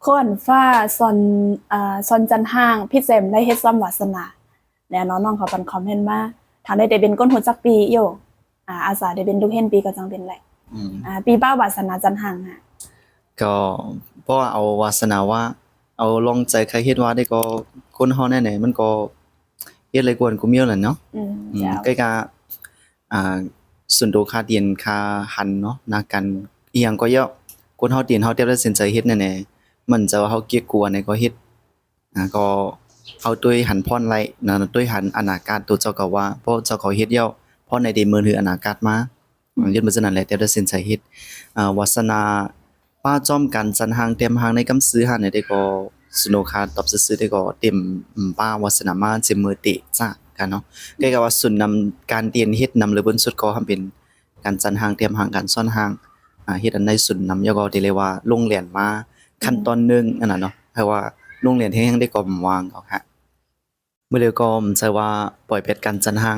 ຄ້ນຄວ້າສອນ ອ່າ ສອນຈັນຮ່າງ ພິດແຊມໄດ້ເຮັດຊອມວາສະໜາ ແລ້ວເນາະ ນ້ອງເຂົາປັນຄອມເມັນມາ ຖ້າໄດ້ ໄດ້ເປັນຄົນຮູ້ຈັກປີຢູ່ ອ່າ ອາສາໄດ້ເປັນລູກເຫັນປີກໍຈັ່ງເປັນໄດ້ ອືມ ອ່າ ປີປ້າວາສະໜາຈັນຮ່າງຫັ້ນ ກໍເພາະວ່າເອົາວາສະໜາວ່າ ເອົາລອງໃຈໃຄເຮັດວ່າໄດ້ ກໍຄົນເຮົາແນ່ໆ ມັນກໍເຮັດໄດ້ກວນກູມີແຫຼະເນາະ ອືມ ອືມ ເຈົ້າ ໃກ້ກະ ອ່າ ສ່ວນໂຕຂ້າຕຽນຂ້າຫັນເນາະ ນາການອີ່ຫຍັງກໍເຍາະ ຄົນເຮົາຕຽນເຮົາແຕ່ວ່າຕັດສິນໃຈເຮັດແນ່ໆ ໝັ້ນໃຈວ່າເຮົາກຽດກົວອັນໃດກໍເຮັດ ອ່າ ກໍເຮົາຕົວເອງຫັນພອນໄລເນາະ ຕົວເອງຫັນອະນາກາດໂຕເຈົ້າກໍວ່າ ເພາະເຈົ້າກໍເຮັດແລ້ວ ພອນໃດທີ່ເມີນຄືອະນາກາດມາ ອືມ ຍ້ອນເປັນສະນັ້ນແຫຼະ ແຕ່ວ່າຕັດສິນໃຈເຮັດ ອ່າ ວາສະໜາ ປ້າຈ້ອມການຈັນຮ່າງແຕ້ມຮ່າງໃນກຳຊື່ຫັ້ນແດ່ ກໍສຸໂນຄາຕອບຊື່ໆ ແຕ່ກໍເຕັມ ອືມ ປ້າວາສະໜາມາເສມເມີເຕະຈາກກັນເນາະ ໃກ້ກັບວ່າສູນນຳການຕຽນເຮັດນຳເລີເບິ່ນສຸດກໍທຳເປັນການຈັນຮ່າງແຕ້ມຮ່າງ ການສອນຮ່າງ ອ່າ ເຮັດອັນໃດສູນນຳ ແລ້ວກໍທີ່ເລີຍວ່າລົງແລ່ນມາຂັ້ນຕອນໜຶ່ງ ອືມ ອັນນັ້ນເນາະ ເພາະວ່າລົງແລ່ນແຮງໆ ໄດ້ກໍບໍ່ວ່າງເອົາຫະ ມື້ເດີກໍບໍ່ໃຊ່ວ່າປ່ອຍແປດການຈັນຮ່າງ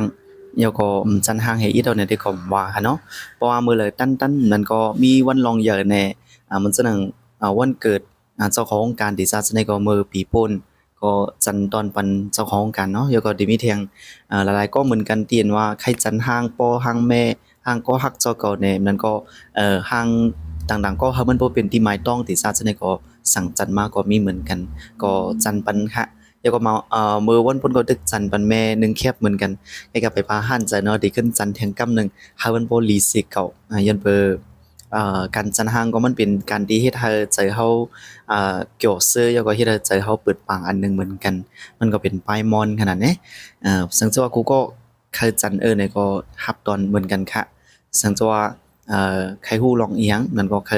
ແລ້ວກໍ ອືມ ຈັນຮ່າງໃຫ້ອີດເອົາແນ່ ໄດ້ກໍບໍ່ວ່າຫະເນາະ ເພາະວ່າມື້ເລີຕັນໆ ນັ້ນກໍມີວັນລອງໃຫຍ່ແນ່ ອ່າ ມັນຈະໜັງ ອ່າ ວັນເກີດ ອ່າ ເຈົ້າຂອງໂຄງການ ທີ່ຊາດຊະໃນກໍເມື່ອປີໂປ້ນ ກໍຈັນຕອນປັນເຈົ້າຂອງໂຄງການເນາະ ແລ້ວກໍໄດ້ມີແທ່ງ ອ່າ ຫຼາຍໆກໍເໝືອນກັນ ທີ່ເຫັນວ່າໃຄຈັນຮ່າງພໍ່ຮ່າງແມ່ ຮ່າງກໍຮັກເຈົ້າເກົ່າແນ່ ນັ້ນກໍ ເອີ ຮ່າງຕ່າງໆ ກໍໃຫ້ມັນບໍ່ເປັນທີ່ໝາຍຕ້ອງ ທີ່ຊາດຊະໃນກໍສັ່ງຈັນມາກໍມີເໝືອນກັນ ກໍ ອືມ ຈັນປັນຫະ ແລ້ວກໍມາ ເອີ ມື້ວັນພຸດກໍໄດ້ຈັນປັນແມ່ໜຶ່ງແຄບເໝືອນກັນ ແລ້ວກໍໄປພາຮ້ານໃຈເນາະ ໄດ້ຂຶ້ນຈັນແທ່ງກຳໜຶ່ງ ໃຫ້ມັນບໍ່ລີເສເກົ່າ ອ່າ ຍ້ອນເປີ ອ່າ ການຈັນຮ່າງກໍມັນເປັນການທີ່ເຮັດໃຫ້ໃຈເຮົາ ອ່າ ກຽວເຊີ ແລ້ວກໍເຮັດໃຫ້ໃຈເຮົາເປີດປາງອັນໜຶ່ງເໝືອນກັນ ມັນກໍເປັນປ້າຍມ່ອນຂະໜາດແນ່ ເອີ ສັງເກດວ່າຄູກໍ ໃຄຈັນເອີໃນກໍຮັບຕອນເໝືອນກັນຄະ ສັງເກດວ່າ ເອີ ໃຄຮູ້ລອງອີ່ຫຍັງນັ້ນກໍ ໃຄ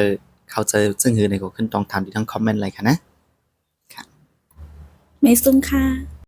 ເຂົ້າໃຈເຊິ່ງຄືໃນກໍຂຶ້ນຕ້ອງຖາມທີ່ທາງຄອມເມັນໄດ້ຄະນະ ຄະ ໄມຊຸງຄ່ະ.